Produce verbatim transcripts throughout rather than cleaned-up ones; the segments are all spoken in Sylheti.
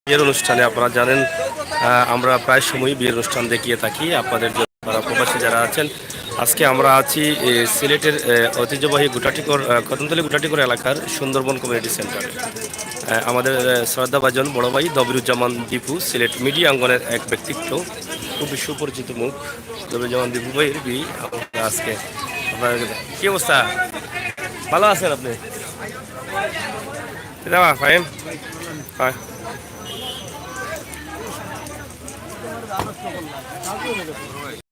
বিয়ের অনুষ্ঠানে আপনারা জানেন, আহ, আমরা প্রায় সময়ই বিয়ের অনুষ্ঠান দেখিয়ে থাকি আপনাদের জন্য, যারা প্রবাসী যারা আছেন। আজকে আমরা আছি, এ, সিলেটের, এ, ঐতিহ্যবাহী গুটাটিকর, আহ, কদমতলী গুটাটিকর এলাকার সুন্দরবন কমিউনিটি সেন্টারে। আহ, আমাদের, আহ, শ্রদ্ধাভাজন বড় ভাই দবিরুজ্জামান দীপু, সিলেট মিডিয়া অঙ্গনের এক ব্যক্তিত্ব, খুবই সুপরিচিত মুখ। দবিরুজ্জামান দীপু ভাই, এর বি-, আমরা আজকে আপনাদের, কি অবস্থা? ভালো আছেন আপনি? কিতা বা, ফাহিম? হয়।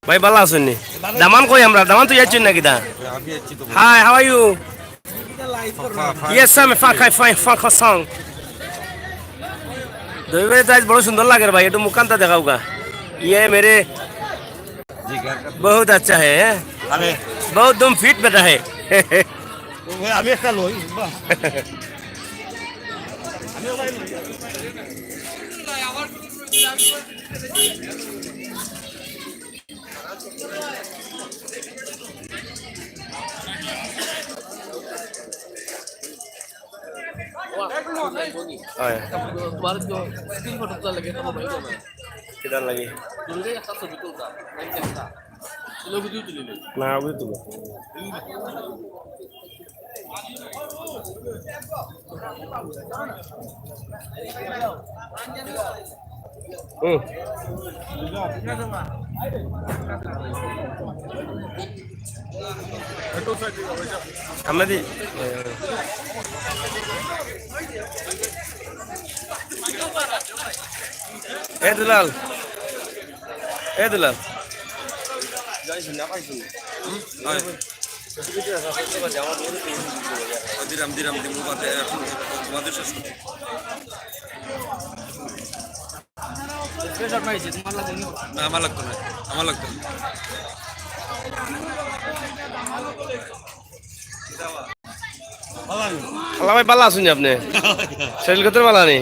ভাই, ভালো আছেন নি? দামান কই আমরা? দামান তো যাচ্ছেন না কিতা? Hi, how are you? Yes, sir, मैं फा-, फा-, फा-, फा-, सॉन्ग। দবির ভাই তো আজ বড় সুন্দর লাগে রে ভাই, একটু মুখখানটা দেখাও গা। ये मेरे बहुत अच्छा है, हैं? अरे। बहुत तुम फिट बैठा है। ওই আমি একটা লই, বাহ। হয়। তোমার তো স্ক্রিন ফটো তোলা লাগে, তোমার ভাই বলে। কিদার লাগে? দুর্গাই একটা ছবি তুলতাম, নাইন একটা। লোক ভিডিও তুলে নেই। না, ওই তুলো। হুম। সামনে দি। এ দুলাল, এ দুলাল। হুম? হয়। দিরাম, দিরাম, দিমু বাদে, এখন তোমাদের শেষ করো। না, আমার লাগতো না, আমার লাগতো না। আল্লাহ ভাই, ভালা আছইন নি আপনে? শরীর কত ভালা নি?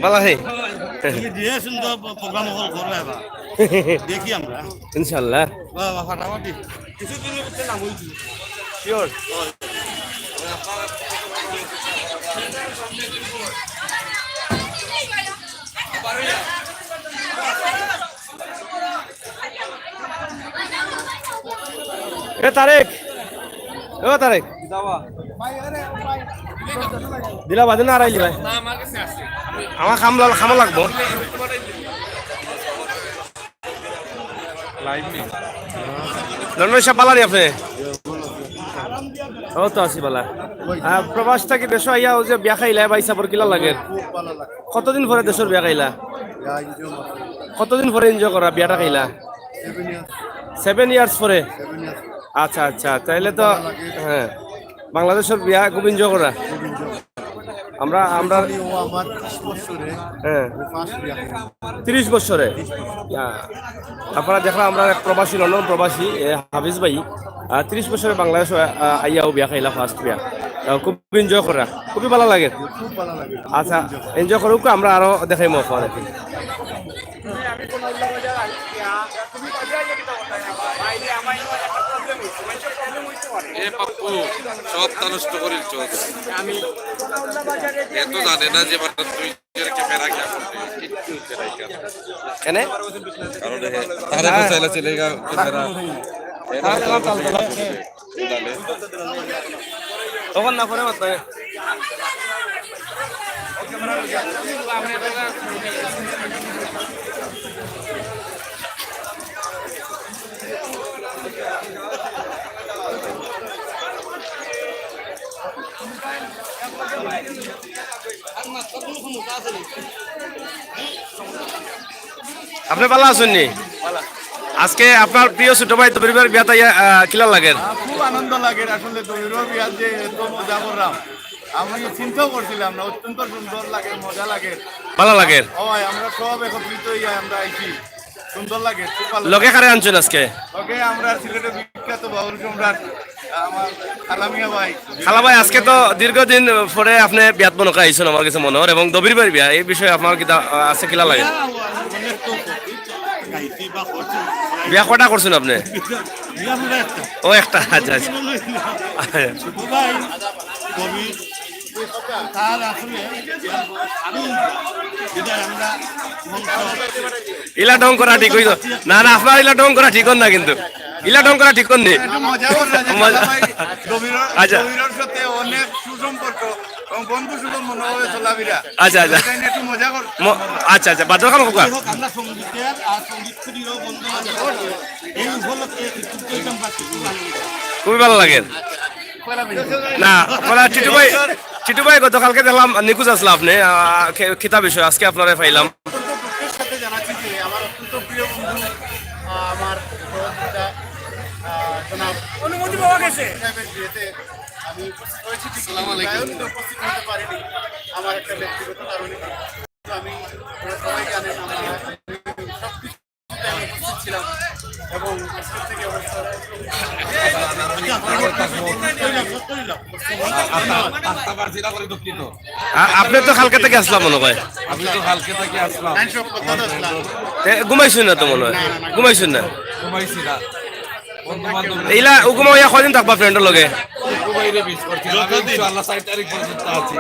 ভালা নি? তুমি দিয়ে শুনতো প্রোগ্রাম হল করবে এবার। দেখি আমরা। ইনশাআল্লাহ। বাহ, বাহ, ফাটাফাটি। কিছুদিনের ভিতরে নাম হইছিল। শিওর। এ তারেক, ও তারেক, দিলা বাদে না আড়াইলি ভাই। আমার কাম লাল-, কামো লাগবো। লন্ডন সাহেব, ভালা নি আপনে? ও তো আছি ভালা। আহ, প্রবাস থাকি দেশো আইয়া অউ যে বিয়া খাইলা, ভাই সাবর কিলা লাগের? খুব ভালা লাগে। কতদিন পরে দেশর বিয়া খাইলা? ইয়া, enjoy করছি। কতদিন পরে enjoy করা বিয়াটা খাইলা? Seven years। Seven years পরে? Seven years। আচ্ছা, আচ্ছা, তাইলে তো, ভালা লাগে। হ্যাঁ, বাংলাদেশর বিয়া খুব enjoy করা। খুব enjoy। আমরা, আমরা Actually, ও আমার ত্রিশ বছরে, হ্যাঁ। ও first বিয়া খাইছে। ত্রিশ বছরে? ত্রিশ বছর। ইয়া। আপনারা দেখলা, আমরা এক প্রবাসী, লন্ডন প্রবাসী, এ, হাফিজ ভাই, আহ, ত্রিশ বছরে বাংলাদেশ, আহ, আইয়া ও বিয়া খাইলা, first বিয়া। আহ, খুব enjoy করা, খুবই ভালা লাগে। খুব ভালা লাগে। আচ্ছা, খুব enjoy। Enjoy করুক, আমরা আরো দেখাইমু আপনারে। এ পাপ্পু, সবতা নষ্ট করিল চোখ। এ তো জানে না যে বাটা তুই এর ক্যামেরা কিয়া করতে, কিচ্ছু হচ্ছে না এখানে। কেনে? কারণ এ, তারে হ্যাঁ। ফসাইলা চলেগা ক্যামেরা। এ তাহলে আমার তাল তোলা। তখন না করে মাত্র। আপনে ভালা আছইন নি? আজকে আপনার প্রিয় ছোট ভাই দবির ভাইর বিয়াত আইয়া, আহ, কিলা লাগের? আহ, খুব আনন্দ লাগের। আসলে দবিরর বিয়াত যে এত মজা করলাম, আমি চিন্তাও করছিলাম না। অত্যন্ত সুন্দর লাগে, মজা লাগে। ভালা লাগের? হয়, আমরা সব একত্রিত হইয়া আমরা আইছি। সুন্দর লাগে, খুব ভালো লগে লাগে। কারে আনছইন আজকে? লগে আমরা সিলেটের বিখ্যাত বাউল সম্রাট, আমার কালামিয়া ভাই। কালা ভাই, আজকে তো দীর্ঘদিন পরে আপনে বিয়াত মনো অয় আইছইন আমার গেছে মনো অর, এবং দবির ভাইর বিয়া, এই বিষয়ে আপনার কিতা, আহ, আছে কিলা লাগে? বিয়া অনেক তো গাইছি বা করছি। বিয়া কয়টা করছইন আপনে? বিয়া আমরা একটা। ও, একটা, আচ্ছা, আচ্ছা। ছোট ভাই, দবির, তার আসলে আমি, এটা আমরা মঞ্চ ইলা ঢং করা ঠিক অইতো না। না, আপনার ইলা ঢং করা ঠিক অর না কিন্তু। ইলা ঢং করা ঠিক অর নি। একটু মজা কর না, যে মজা। দাদা ভাই, দবিরর, আচ্ছা। দবিরর সাথে অনেক সুসম্পর্ক এবং বন্ধু সুলভ মনোভাবে চলাফেরা। আচ্ছা, আচ্ছা। এটা নিয়ে একটু মজা কর। ম-, আচ্ছা, আচ্ছা, বাদর খান কোকা। যাই হোক, আমরা সঙ্গীতের আর সঙ্গীত প্রিয় বন্ধু বান্ধব এই উপলক্ষে একটু প্রোগ্রাম পাচ্ছি, খুব ভালো লাগে। খুবই ভালো লাগে। না, আপনারা টিটু ভাই, টিটু ভাই গতকালকে দেখলাম নিখোঁজ আছলা আপনে, আহ, খে-, খিতা বিষয়, আজকে আপনারে পাইলাম। অত্যন্ত দুঃখের সাথে জানাচ্ছি যে আমার অত্যন্ত প্রিয় বন্ধু, আহ, আমার সহযোগিতা, আহ, জনাব অনুমতি পাওয়া গেছে। সাহেবের বিয়েতে আমি উপস্থিত হয়েছি ঠিকই, আসসালামু আলাইকুম। কিন্তু উপস্থিত হতে পারিনি আমার একটা ব্যক্তিগত কারণে। তো আমি, আপনারা সবাই জানেন, আমার, আমি সব কিছুতে আমি উপস্থিত ছিলাম এবং আজকের থেকে অবসর। আ-, আপনে তো কালকে থাকি আছলা মনে অয়। আমি তো কালকে থাকি আছলাম। এ, ঘুমাইছইন না তো মনে অয়? ঘুমাইছইন না? ঘুমাইছি না। বন্ধু বান্ধব ইলা উগুমা অইয়া কয়দিন থাকবা ফ্রেন্ডর লগে? টিপু ভাইরে মিস করছি। আমি ইনশাআল্লাহ ছয় তারিখ পর্যন্ত আছি।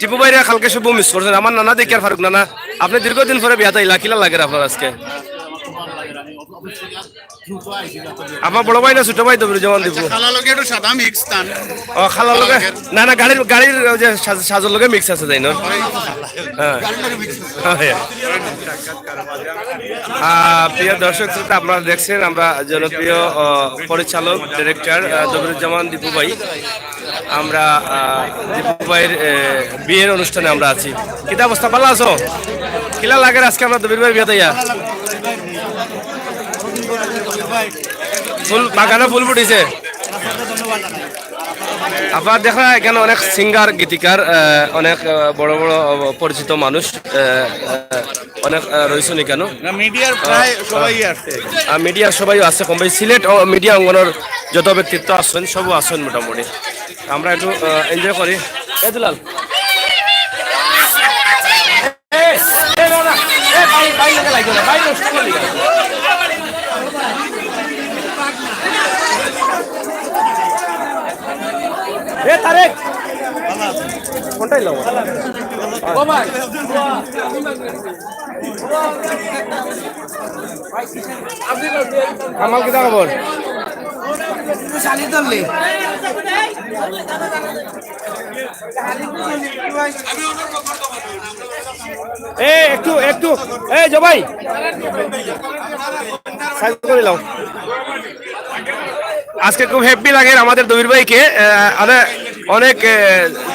টিপু ভাইরে কালকে শুভ মিস করছইন। আমার নানা দেখিয়ার ফারুক নানা, আপনে দীর্ঘদিন পরে বিয়াত আইলা, কিলা লাগের আপনার আজকে? আমার বড় ভাই না ছোট ভাই দবিরুজ্জামান দীপু? খালার লগে একটু সাদা মিক্স তান। ও, খালার লগে? না, না, গাড়ির, গাড়ির ওই যে সাজ-, সাজর লগে মিক্স আছে, তাই না? হ্যাঁ। হ্যাঁ। আহ, প্রিয় দর্শক শ্রোতা, আপনারা দেখছেন আমরা জনপ্রিয়, আহ, পরিচালক, ডিরেক্টর, আহ, দবিরুজ্জামান দীপু ভাই। আমরা, আহ, দীপু ভাইর, আহ, বিয়ের অনুষ্ঠানে আমরা আছি। কিতা অবস্থা, ভালা আছো? কিলা লাগের আজকে আমরা দবির ভাইর বিয়াত আইয়া? ফুল, বাগানো ফুল ফুটিছে। আপনারা দেখরা এখানে অনেক সিঙ্গার, গীতিকার, আহ, অনেক, আহ, বড় বড়, আহ, পরিচিত মানুষ, আহ, আহ, অনেক, আহ, রইছইন এখানো। না, মিডিয়ার প্রায় আহ, সবাই আহ, আছে। আহ, মিডিয়ার সবাই আছে কম বেশি। সিলেট ও মিডিয়া অঙ্গনর যত ব্যক্তিত্ব আছইন, সবও আছইন মোটামুটি। আমরা একটু, আহ, এনজয় করি। এ দুলাল। এ, এ, না, না। এ, ভাই, ভাই, লেগে লাগবে না। ভাই, নষ্ট করে দিবে। এ, তারেক। ফোনটাই লও। ও ভাই। কামাল, কিতা খবর? শালি ধরলি। এ, একটু, একটু, এ, জবাই। সাইজ করে লাও। আজকে খুব হ্যাপি লাগে আমাদের দবির ভাইকে। আহ, অনেক, অনেক, আহ,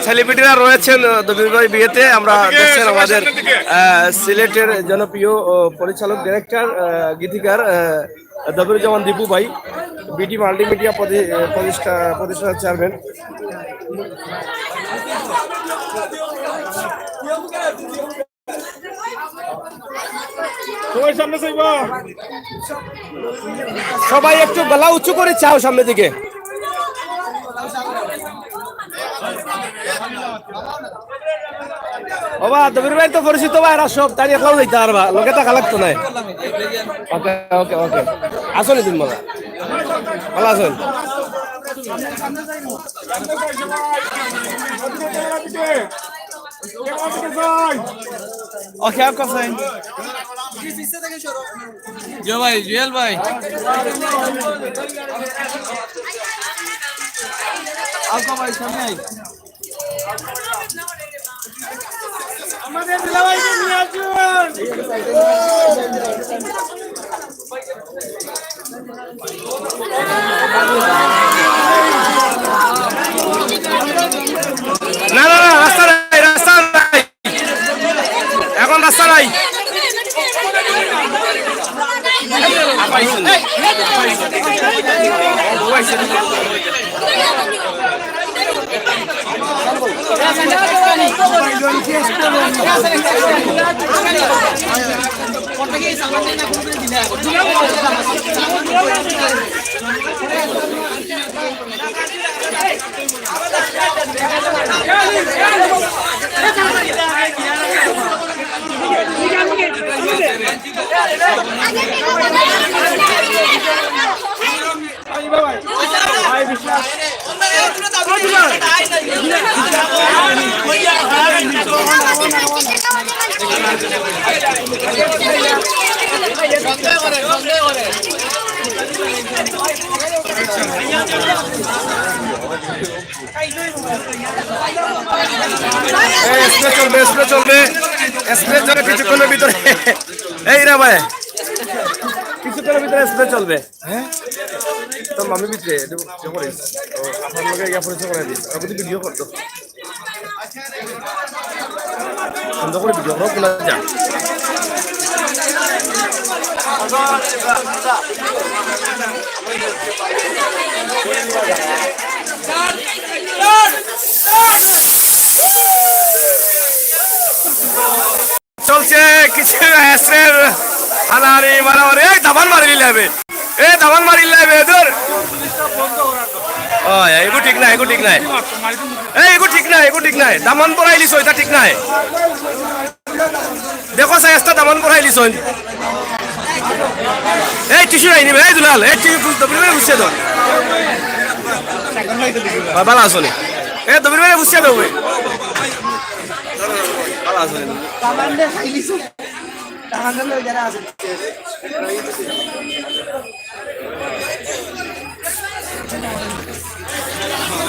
সেলিব্রিটিরা রয়েছেন, আহ, দবির ভাই বিয়েতে। আমরা দেখছেন আমাদের, আহ, সিলেটের জনপ্রিয়, আহ, পরিচালক, ডিরেক্টর, আহ, গীতিকার, আহ, দবিরুজ্জামান দীপু ভাই, বিটি মাল্টিমিডিয়া প্রতি-, প্রতিষ্ঠা-, প্রতিষ্ঠাতা চেয়ারম্যান। সবাই সামনে চাইবা। সবাই একটু গলা উঁচু করে চাও সামনের দিকে। বাবা, দবির ভাই তো পরিচিত ভাই, এরা সব তাই একলাও যাইতা পারবা, লগে থাকা লাগতো নায়। ওকে, ওকে, ওকে। আসলে দিন বাবা, ভালা আছইন? ওকে, ওকে, fine। জুয়েল ভাই, জুয়েল ভাই। আলফা ভাই, সামনে আই। আমাদের দুলাভাইকে নিয়ে আসুন। না, না, না, রাস্তা নাই, রাস্তা নাই। এখন রাস্তা নাই। এই স্প্রে চলবে, স্প্রে চলবে, স্প্রে চলবে কিছুক্ষণের ভিতরে। এই রে ভাই, কিছুক্ষণের ভিতরে স্প্রে চলবে। হ্যাঁ, তো মামি ভিতরে একটু ইয়ে করে দিস। তো আপনার লগে ইয়া পরিচয় করে দিস। আমি কিন্তু ভিডিও করতো। সুন্দর করে ভিডিও করো, খোলা যা। চলছে কিছু স্প্রের হানাহানি, মারামারি। এই দামান মারি লাইবে, এই দামান মারি লাইবে, ধর। ও, এগু ঠিক নাই, এগু ঠিক নাই। এই, এগু ঠিক নাই, এগু ঠিক নাই। দামান পরাইলিছ, ইটা ঠিক নাই। দেখো, সাইজটা দামান পরাইলিছ। এই টিস্যু আইনি, এই দুলাল, এই টিস্যু দবির ভাই বুঝছে তো। বাবা, আসো নি। এ দবির ভাই বুঝছে তো ভাই। ভালো আছো? তামান্না খাইলিছে। তামান্না লগে যারা আছে।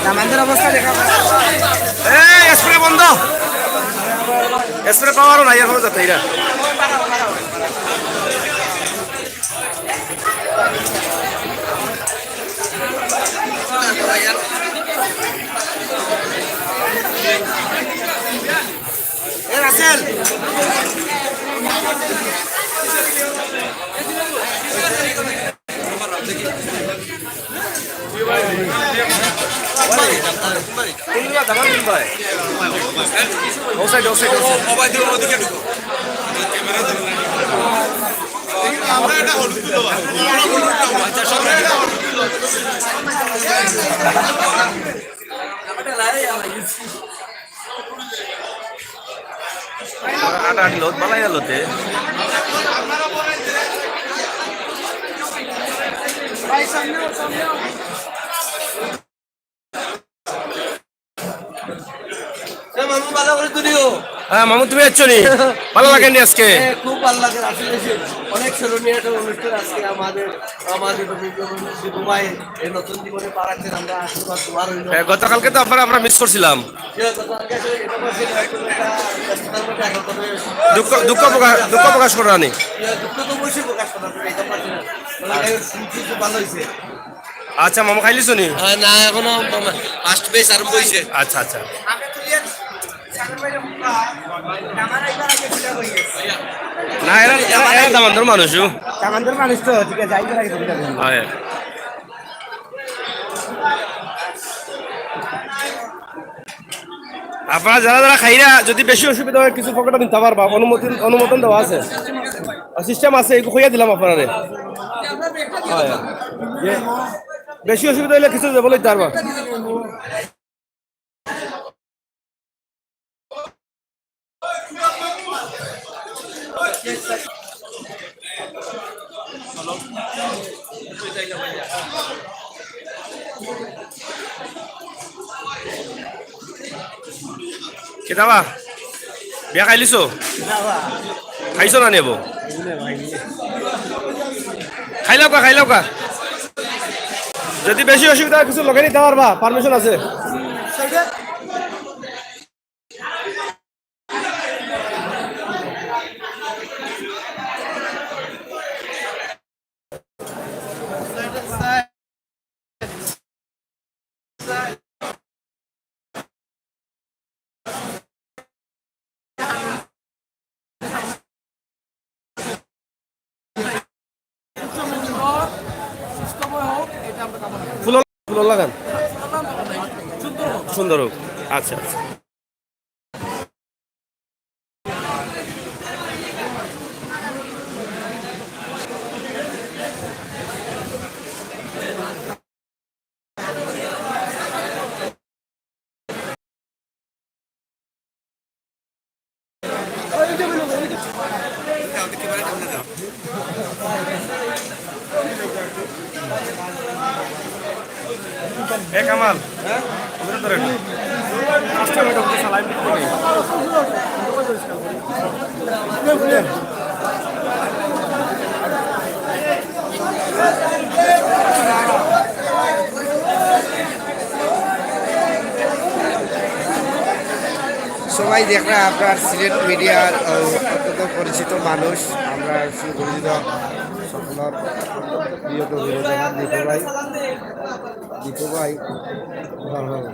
তামান্নার অবস্থা দেখা। এই স্প্রে বন্ধ। স্প্রে পাওয়ারও নাই, এখনো যাতে এরা। এ রাসেল। কোন জায়গা? দামান কোন ভাই? ও সাইড, ও সাইড, ও সাইড। আটা আটি লোক বালাই গেল তে। এ মামু, ভালো করে তুলিও। হ্যাঁ, মামু, তুমি আসছো নি? ভালো লাগে নি আজকে? এ, খুব ভালো লাগে আসলে, সে অনেক স্মরণীয় একটা অনুষ্ঠান আজকে আমাদের, আমাদের দীপু ভাই এই নতুন জীবনে পা রাখছেন, আমরা আশীর্বাদ তোমার হইল। হ্যাঁ, গতকালকে তো আপনারা, আমরা মিস করছিলাম। এ, গতকালকে আসলে এটা পারছি না, একটু একটা ব্যস্ততার মধ্যে এখন তবে দুঃখ, দুঃখ প্রকাশ, দুঃখ প্রকাশ করানি। এ, দুঃখ তো অবশ্যই প্রকাশ করা যাবে, এটা পারছি না। মানে, এই শুনছি খুব ভালো হয়েছে। আচ্ছা, মামু, খাইলিছো নি? আহ, না, এখনো ফার্স্ট বেচ আরম্ভ হইছে। আচ্ছা, আচ্ছা। না, এরা, এরা, এরা দামান্দর মানুষ, ও। দামান্দর মানুষ তো, ঠিক আছে, আইবার আগে তুমি যাবে। হয়। আপনারা যারা যারা খাইরা, যদি বেশি অসুবিধা হয়, কিছু পকেটে নিতে পারবা, অনুমতি, অনুমোদন দেওয়া আছে, সিস্টেম আছে, এগু কইয়া দিলাম আপনারে। হয়, যে বেশি অসুবিধা হইলে কিছু দেবো লইতে পারবা। কিতা বা? বিয়া খাইলিছো? খাইছো না নেবো? খাইলাও কা, খাইলাও কা। যদি বেশি অসুবিধা হয়, কিছু লগে নিতে পারবা, পারমিশন আছে। ফুল, ফুল লাগান। সুন্দর হোক। আচ্ছা, আচ্ছা। এ কামাল, হ্যাঁ? ওদের ধরে না। কাস্টমার ঢুকতে সালাম দিতে নেই। সবাই দেখরা আপনার সিলেট মিডিয়ার, আহ, অত্যন্ত পরিচিত মানুষ, আমরা সুপরিচিত সকলের প্রিয় কবি রোজামান দীপু ভাই। দীপু ভাই, হ্যাঁ, হ্যাঁ।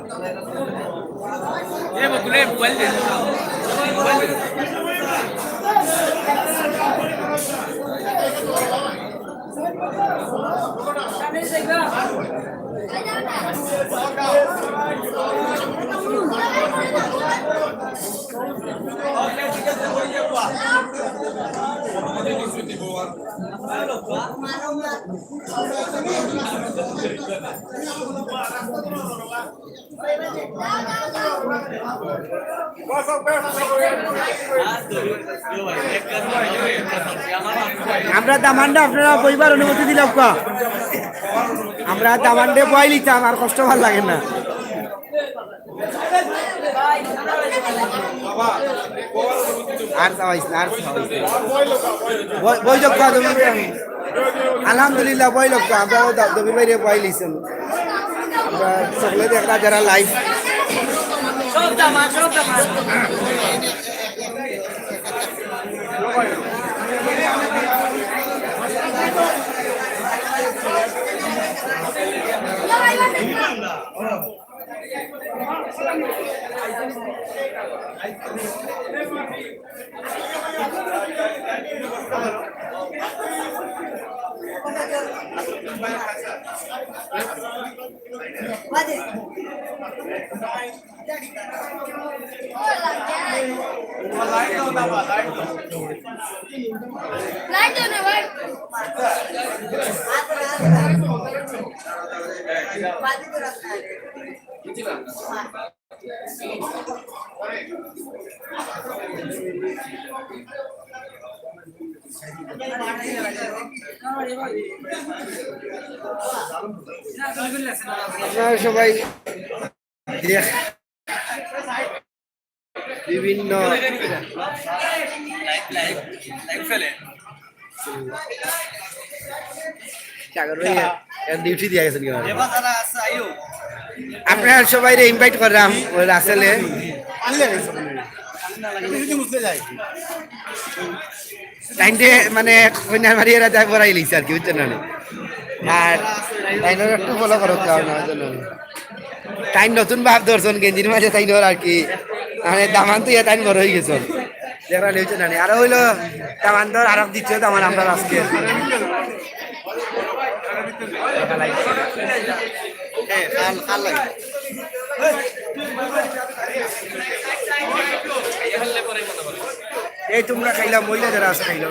আমরা দামান্ডে আপনারা বইবার অনুমতি দিলাম কা? আমরা দামান্ডে বই লিতাম, আর কষ্ট ভালা লাগে না। আর চাওয়াইস না, আর চাওয়াইস না। বই, বই লোক পাওয়া যাবে না। আলহামদুলিল্লাহ, বই লোক তো, আমরাও দা-, দবির ভাইরে বই লিছেন। আমরা সকলে দেখরা যারা লাইভ। আপনারা সবাই দেখ-, বিভিন্ন সাগর ভাই, এখন ডিউটি দিয়া গেছেন কিনা? আপনারা সবাইরে ইনভাইট করলাম, ওই রাসেলে। তাইনরে মানে কইনার বাড়ি এরা যায় বড়াই লইছে আর কি, বুঝছেন না? আর তাইনরে একটু ফলো করো, কারণ হয়তো না। তাইন নতুন ভাব ধরছন গেঞ্জির মাঝে, তাইন ওর আর কি, মানে, দামান তো ইয়া তাইন বড় হয়ে গেছন। দেখরা লইছে না নি? আর হইলো দামান ধর, আর দ্বিতীয় দামান আমরা আজকে। এই তোমরা খাইলা, মহিলা যারা আছে খাইলা।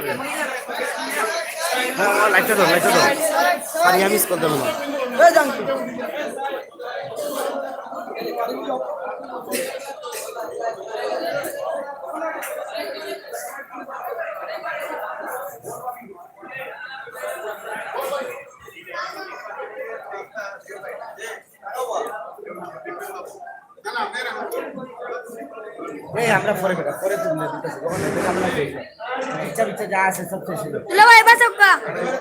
হ্যাঁ, লাইটটা ধর, লাইটটা ধর। আর আমি মিস করতে পারবো না। এই আমরা পরে বেটা, পরে তুমি দিতেছি। ওখানে বেটা আমরা শেষ। ইচ্ছা ইচ্ছা যা আছে সব শেষ হয়ে যাবে। দুলা ভাই, বাস ওকা।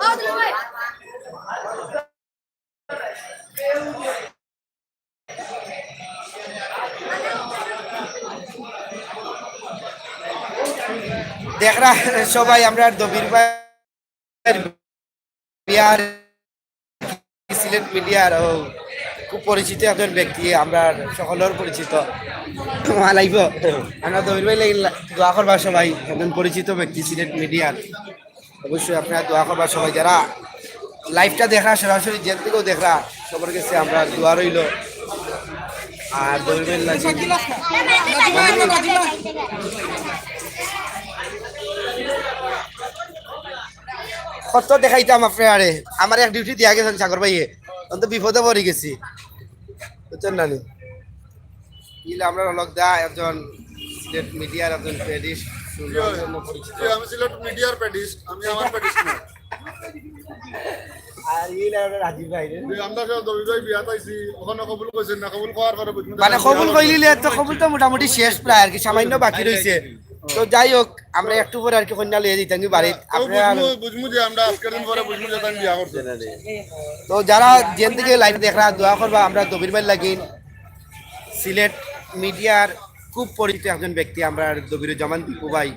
ও দুলা ভাই। দেখরা সবাই আমরা দবির ভাই বিয়ার সিলেট মিডিয়ার ও খুব পরিচিত একজন ব্যক্তি, আমরা সকলের পরিচিত। মালাইব। আমরা দবির ভাই লাগি দোয়া করবা সবাই, একজন পরিচিত ব্যক্তি সিলেট মিডিয়ার। অবশ্যই আপনারা দোয়া করবা সবাই, যারা লাইভটা দেখরা, সরাসরি জেল থেকেও দেখরা, সবার কাছে আমরা দোয়া রইল। আর দবির ভাই লাগি কত দেখাইতাম আপনারে, আমার এক ডিউটি দিয়া গেছেন সাগর ভাইয়ে, আমি তো বিপদে পড়ি গেছি, বুঝছেন না নি? ইলে আমরা হলক দা একজন সিলেট মিডিয়ার একজন প্যাডিস্ট, সুন্দর জন্য পরিচিত। জি, আমি সিলেট মিডিয়ার প্যাডিস্ট, আমি আমার প্যাডিস্ট না। আর এই লাগে রাজীব ভাই রে। আমরা সব দবির ভাই বিয়াত আইছি, ওখানে কবুল কইছেন না, কবুল করার পরে বুঝবো। মানে কবুল কইলিলে তো কবুল তো মোটামুটি শেষ প্রায় আর কি, সামান্য বাকি রইছে। তো যাই হোক, আমরা একটু পরে আর কি কইন্যা লইয়া যাইতাম কি বাড়িত। তো বুঝমু, বুঝমু যে আমরা আজকের দিন পরে বুঝমু যে তাই বিয়া করছে। তো যারা যেন থেকে লাইভ দেখরা, দোয়া করবা আমরা দবির ভাইর লাগি। সিলেট মিডিয়ার খুব পরিচিত একজন ব্যক্তি আমরা দবির জামান দীপু ভাই,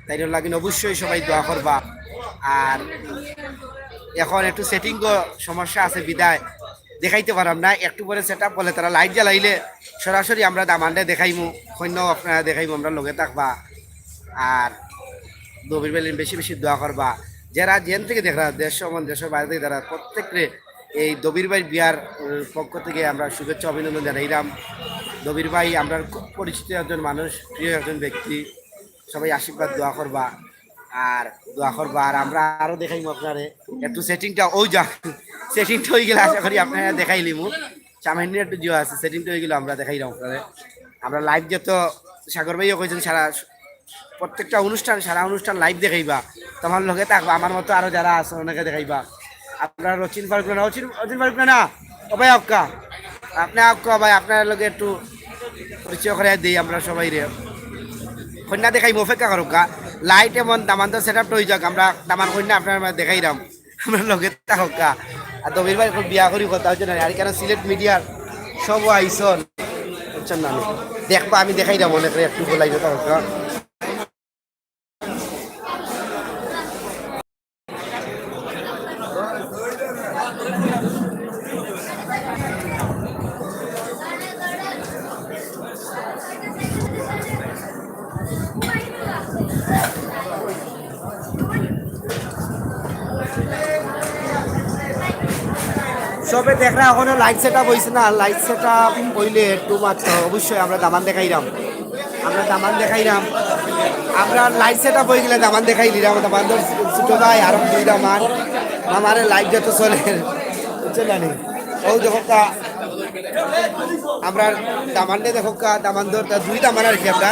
তাইর লাগি অবশ্যই সবাই দোয়া করবা। আর এখন একটু সেটিং সমস্যা আছে বিদায় দেখাইতে পারাম না, একটু পরে সেট আপ বলে তারা লাইট জ্বালাইলে সরাসরি আমরা দামানরে দেখাইমু, কইন্যাও আপনারা দেখাইমু, আমরা লগে থাকবা। আর দবির ভাইর বেশি বেশি দোয়া করবা। যারা যেন থেকে দেখরা, দেশ এবং দেশের বাইরে থেকে যারা, প্রত্যেকরে এই দবির ভাইর বিয়ার উম, পক্ষ থেকে আমরা শুভেচ্ছা অভিনন্দন জানাইলাম। দবির ভাই আমরা খুব পরিচিত একজন মানুষ, প্রিয় একজন ব্যক্তি, সবাই আশীর্বাদ দোয়া করবা। আর দোয়া করবা, আর আমরা আরো দেখাইমু আপনারে একটু সেটিংটা, ওই যা সেটিংটা হয়ে গেলে আশা করি আপনারা দেখাইলিমু। সামান্য একটু জিও আছে, সেটিংটা হয়ে গেলে আমরা দেখাইলাম আপনারে। আমরা লাইভ যত সাগর ভাইও কইছেন সারা প্রত্যেকটা অনুষ্ঠান, সারা অনুষ্ঠান লাইভ দেখাইবা, তোমার লগে থাকবা, আমার মতো আরো যারা আছে অনেকে দেখাইবা। আপনারা রচিন ফারুক না, রচিন রচিন ফারুক না, না ও ভাই আক্কা, আপনি আক্কা ভাই, আপনার লগে একটু পরিচয় করে দিই আমরা সবাই রে। কইন্যা দেখাইমু, অপেক্ষা করুক্কা, লাইট এমন দামান্দ সেট আপ হয়ে যাক, আমরা দামান কইন্যা আপনার দেখাইলাম। আমরা লগে থাকউক্কা। আর দবির ভাই এখন বিয়া করি কথা হচ্ছে না, আর কেন সিলেট মিডিয়ার সব আইসন, বুঝছেন না? দেখবা, আমি দেখাইলাম অনেক একটু বলাই কথা হচ্ছে। সবে দেখরা এখনো লাইট সেট আপ হইছে না, লাইট সেট আপ হইলে একটু মাত্র অবশ্যই আমরা দামান দেখাইলাম, আমরা দামান দেখাইলাম, আমরা লাইট সেট আপ হয়ে গেলে দামান দেখাই দিলাম। দামান্দর ছোট ভাই আর দুই দামান, আমারে লাইট যত চলে, বুঝছেন না নি? ও দেখো কা, আমরা দামানরে দেখো কা, দামান্দর তা দুই দামান আর কি আমরা,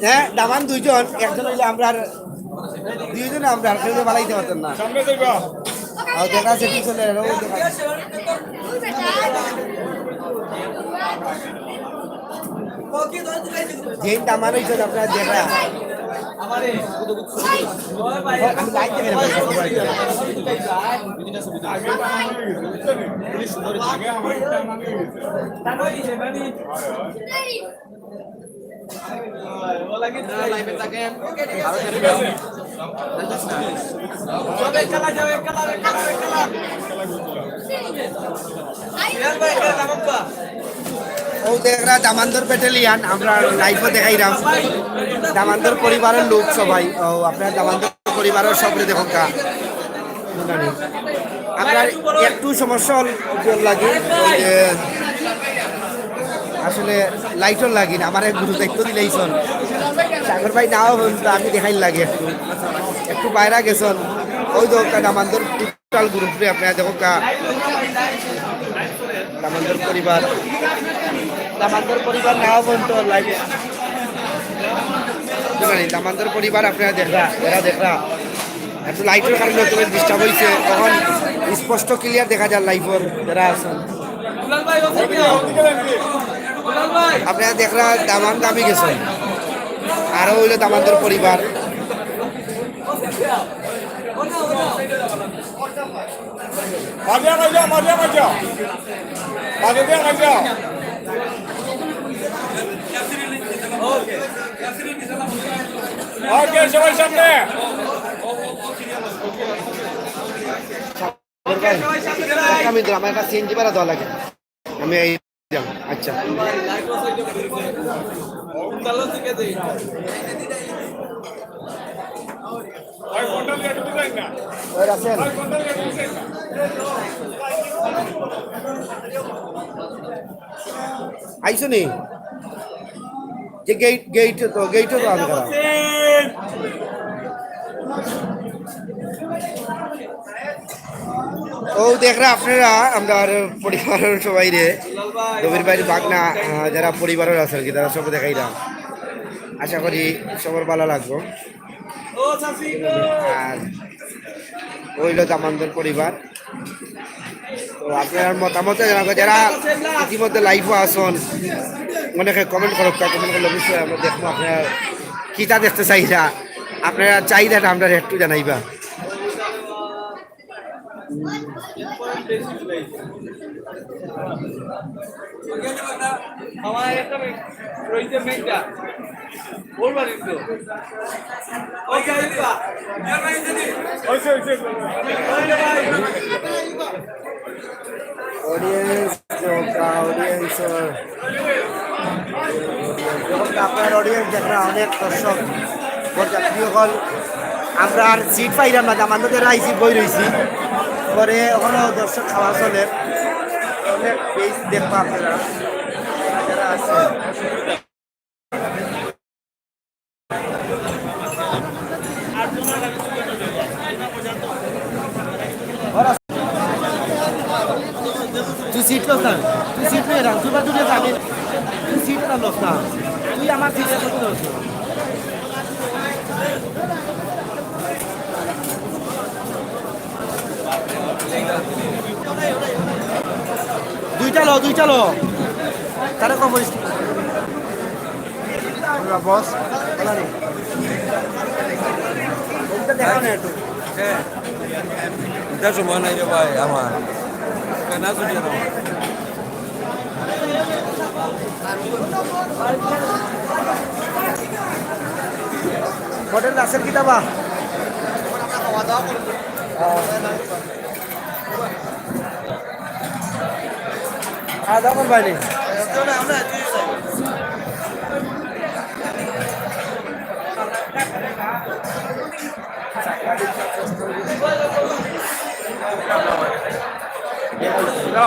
হ্যাঁ দামান দুইজন, একজন হইলে আমরা দুইজন আমরা আর কেউ বালাইতে পারতাম না। আর দেখা আছে কি চলে গেল, ওই দেখা আছে। যেই দামান হইছে আপনারা দেখা। আমি লাইট দেখে নেবো। ও দেখরা দামান্দর ব্যাটালিয়ান, আমরা লাইভও দেখাইলাম। দামান্দর পরিবারের লোক সবাই, ও আপনারা দামান্দর পরিবারের সবরে দেখো কা। আমরা একটু সমস্যা হল লাগে, ওই যে আসলে লাইটও লাগে না, আমার এক গুরু দায়িত্ব দিলেইছন। সাগর ভাই নাও হন তো আমি দেখাই লাগে একটু, একটু বাইরে গেছন। ওই তো দামান্দর টোটাল গ্রুপরে আপনারা দেখো কা, দামান্দর পরিবার, দামান্দর পরিবার নাও বলতো লাইভ, দামান্দর পরিবার আপনারা দেখরা, এরা দেখরা। একটু লাইটের কারণে একটু ডিস্টার্ব হইছে, তখন স্পষ্ট ক্লিয়ার দেখা যায় লাইভর যারা আছেন। আপনারা দেখরা দামান দামি গেছেন, আরো হইলো দামান্দর পরিবার। মাঝে মাঝে, মাঝে মাঝে। মাঝে দিয়ে মাঝে। ওকে, সবাই সামনে। আমি আমার একটা সিএনজি ভাড়া দেওয়া লাগে। আমি এই আচ্ছা। ওই রাসেল। আইছো নি? যে গেট, গেট তো, গেটও তো আমি করা। ও দেখরা আপনারা, আমরা আর পরিবারের সবাই রে, রবির ভাইর বাগনা, আহ, যারা পরিবারের আছে আর কি, তারা সব দেখাইলাম। আশা করি সবার ভালো লাগবো। আর অইলো দামান্দর পরিবার। তো আপনারার মতামত জানাইবা, যারা ইতিমধ্যে লাইভও আছইন, অনেকে কমেন্ট করউক্কা, কমেন্ট করলে অবশ্যই আমরা দেখমু আপনারা কিতা দেখতে চাইরা, আপনারা চাইরাটা আমরারে একটু জানাইবা। অডিয়েন্স, অডিয়েন্স, আপনার অডিয়েন্স দেখরা অনেক দর্শক, বরযাত্রী অকল। আমরা আর সিট পাইরাম না, দামান্দর যারা আইছি বই রইছি, পরে অখনো দর্শক খাওয়া চলের, অনেক বেশ দেখবা আপনারা যারা আছেন। তুই সিট লস না, তুই সিট লস না, তুই বাদুড়ে যাবি, তুই সিট না লস না, তুই আমার সিটে বসে রস। দুইটা লো, দুইটা লো। তারা কম বলিস। বস, বলা নেই। ওটা দেখা না একটু। এটা সময় নাই রে ভাই আমার। কেন আসুন যেন? হোটেল রাসেল কিতাবা? খাওয়া দাওয়া করবানি?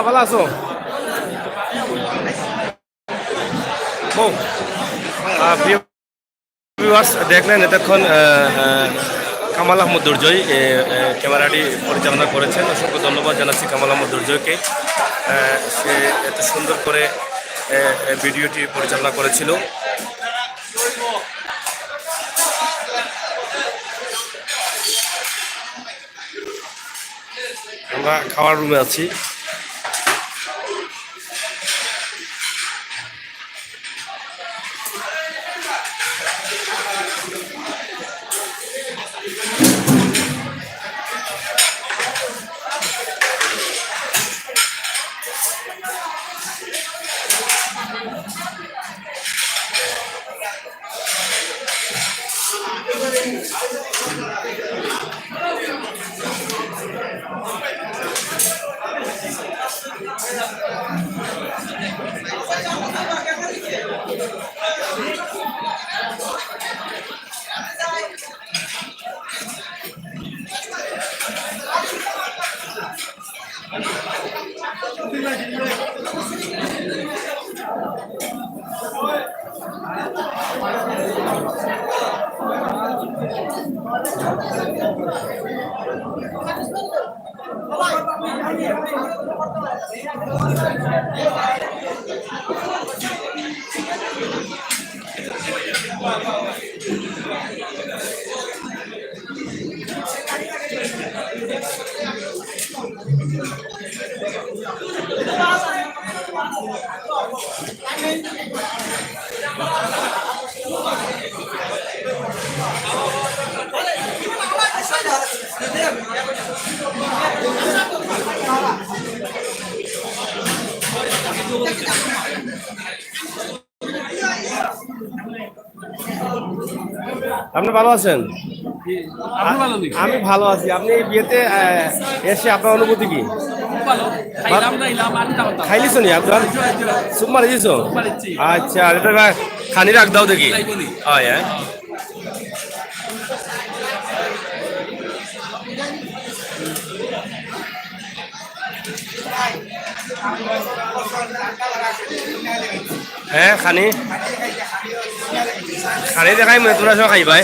ভালো আছো? ও, আহ, প্রিয় ভিউয়ার্স, দেখলেন এতক্ষণ, আহ, আহ, কামাল আহমদ দুর্জয়, এ, এ, ক্যামেরাটি পরিচালনা করেছেন। অসংখ্য ধন্যবাদ জানাচ্ছি কামাল আহমদ দুর্জয়কে। আহ, সে এত সুন্দর করে, এ, এ, ভিডিওটি পরিচালনা করেছিল। আমরা খাওয়ার রুমে আছি। আপনি ভালো আছেন? আপনি ভালো নি? আমি ভালো আছি। আপনি এই বিয়েতে, আহ, এসে আপনার অনুভূতি কি? খুব ভালো। খাইলাম, খাইলাম, আড্ডা মারলাম। খাইলিছো নি আপনার? জি, জি। সুপ মারি দিছো? সুপ মারিছি। আচ্ছা, এটা খানি রাখ দাও দেখি। তাই বলি। হয়, হ্যাঁ। হ্যাঁ, খানি, খানি দেখাই মনে, তোরা সব খাইবাই।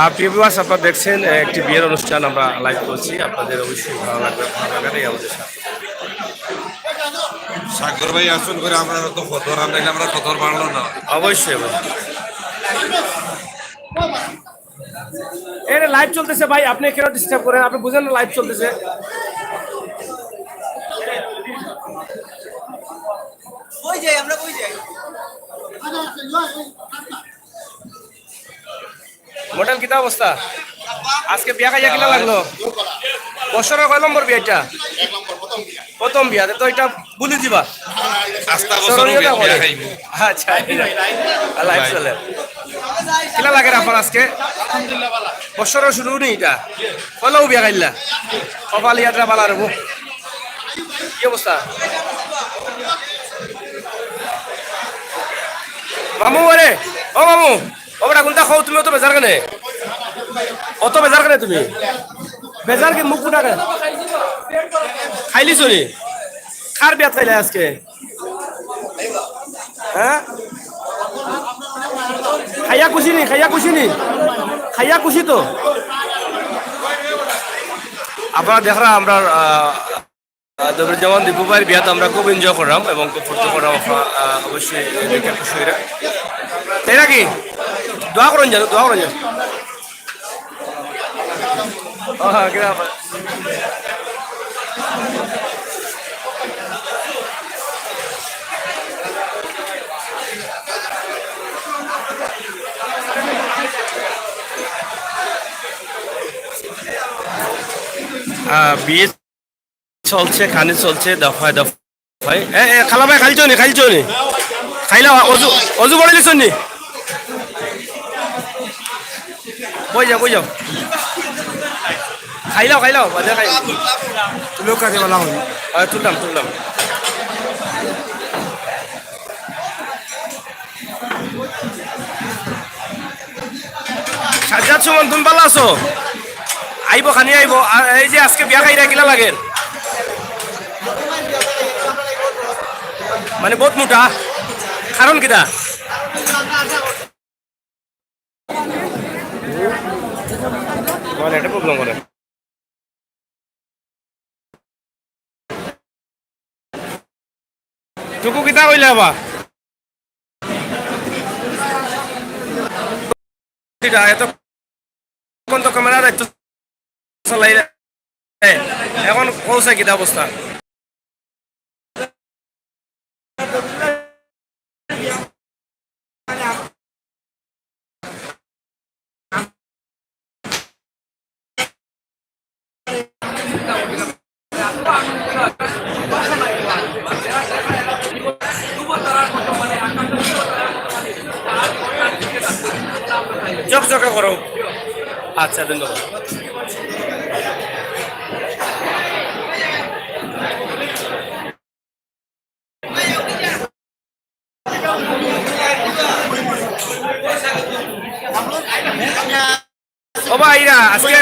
আর প্রিয় ভিউয়ার্স, আপনারা দেখছেন, আহ, একটি বিয়ের অনুষ্ঠান আমরা লাইভ করছি। আপনাদের অবশ্যই ভালো লাগবে, ভালো লাগাটাই আমাদের সাথে। সাগর ভাই আসুন করে, আমরা তো কত রান নাইলে আমরা কত পারলো না। অবশ্যই, অবশ্যই। এরে, লাইভ চলতেছে ভাই, আপনি কেন ডিস্টার্ব করেন? আপনি বুঝেন না লাইভ চলতেছে। কই যাই আমরা, কই যাই? মডেল, কিতা অবস্থা? আজকে বিয়া খাইয়া কিলা লাগলো? বছরর কয় নম্বর বিয়া এটা? প্রথম বিয়া, তো এটা ভুলি দিবা। আস্তা বছর স্মরণীয়তা বিয়া করে। খাইমু। আচ্ছা, আচ্ছা। আল্লাহ ভাই। চলে। কিলা লাগে আপনার আজকে? বছরর শুরু নি এটা? কইলাও বিয়া খাইলা? কপাল ইয়াত্রা বালা রবো। কি অবস্থা? মামু, আরে, ও মামু। ও বেটা, কোনটা কও তুমি? অত বেজার কেনে? অত বেজার কেনে তুমি? বেজার কি মুখ ফুটা কেনে? খাইলিছো নি? কার বিয়াত খাইলা আজকে? হ্যাঁ? খাইয়া খুশি নি? খাইয়া খুশি নি? খাইয়া খুশি তো? আপনারা দেখরা আমরা, আহ, আহ, দবির জামান দীপু ভাইর বিয়াত আমরা খুব এনজয় করলাম এবং খুব ফুর্তি করলাম। আপনারা, আহ, অবশ্যই দেখে খুশি হইরা। তাই নাকি? দোয়া করুন যেন, দোয়া করুন যেন। ও, হ্যাঁ, কিরা? আহ, বিয়ে চলছে, খানি চলছে, দফায় দফায়। এ, এ, খালা ভাই, খাইলছো নি, খাইলছো নি? খাইলা, অজু, অজু পড়াইলিছো নি? কই যাও, কই যাও? খাইলাও, খাইলাও, বাদে খাই। তুমিও কাজে বলা হয়নি। আহ, তুললাম, তুললাম। সাজ্জাদ সুমন, তুমি ভালা আছো? আইবো, খানি আইবো। আর এই যে আজকে বিয়া খাইরা, কিলা লাগের? মানে, বহুত মোটা। কারণ কিতা? মানে, এটা প্রবলেম করে। টুকু কিতা কইলা বা? এটা এতক্ষণ তো ক্যামেরা দেখতো চালাইলে, এখন পৌঁছে কিতা অবস্থা? চকচকে করো। আচ্ছা, ধন্যবাদ। ও ভাইরা, আজকে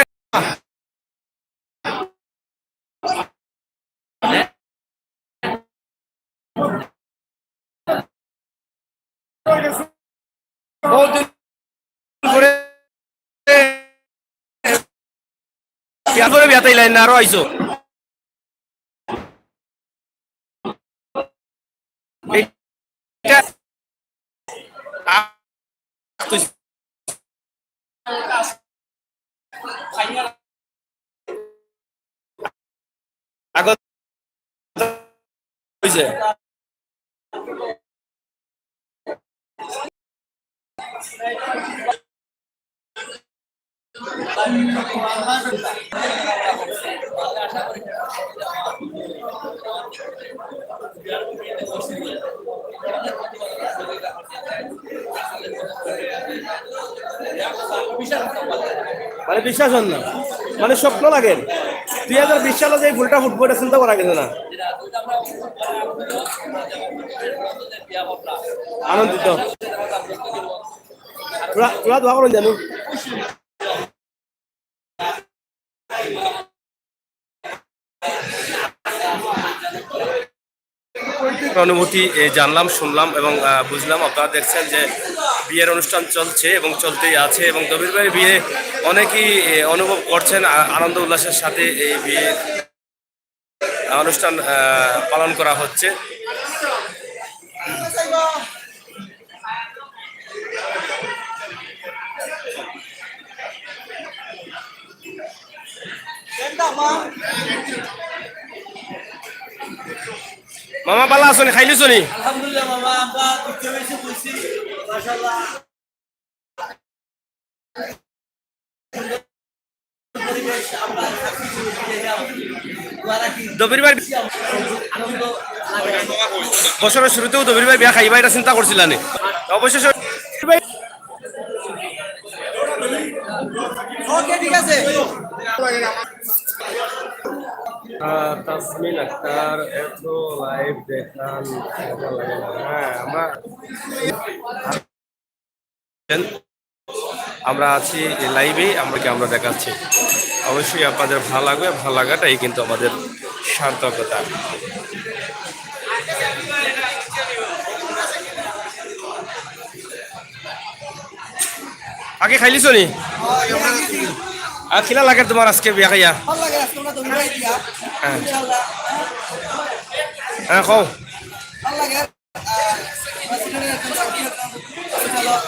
বহুত দিন পরে, বিয়া করে বিয়াত আইলায় না, আরো আইছো। এটা, আ, তুই আগত হইছে। মানে, বিশ্বাস হয় না, মানে, স্বপ্ন লাগে। দুই হাজার বিশ সালে যে ফুলটা ফুটবো, এটা চিন্তা করা গেছে না। আনন্দিত। তোরা, তোরা দোয়া করুন জানু। অনুভূতি, এ, জানলাম, শুনলাম এবং, আহ, বুঝলাম। আপনারা দেখছেন যে বিয়ের অনুষ্ঠান চলছে এবং চলতেই আছে এবং দবির ভাইয়ের বিয়ে অনেকেই, এ, অনুভব করছেন আ-, আনন্দ উল্লাসের সাথে এই বিয়ে অনুষ্ঠান, আহ, পালন করা হচ্ছে। মামা, ভালা আছো নি? খাইলিছো নি? আলহামদুলিল্লাহ মামা, আমরা দুইটা বেশি বইছি, মাশাআল্লাহ। দবির ভাই, বছরর শুরুতেউ দবির ভাই বিয়া খাইবা, ইটা চিন্তা করছিলা নি? অবশেষে OK, ঠিক আছে। আহ, তাসমিন আক্তার, এত live দেখান, মজা লাগে না। হ্যাঁ, আমরা, আমরা আছি এই live-এ, আমরা কি আমরা দেখাচ্ছি। অবশ্যই আপনাদের ভালো লাগবে, ভালো লাগাটাই কিন্তু আমাদের সার্থকতা। আগে খাইলিছো নি? আর কিলা লাগে তোমার আজকে বিয়া খাইয়া? ভালা লাগে, আজকে আমরা দবির ভাই বিয়া। হ্যাঁ। ইনশাআল্লাহ। হ্যাঁ, কও। ভালা লাগে। আহ, আমরা সিলেটের একজন সত্যি একজন পরিচালক।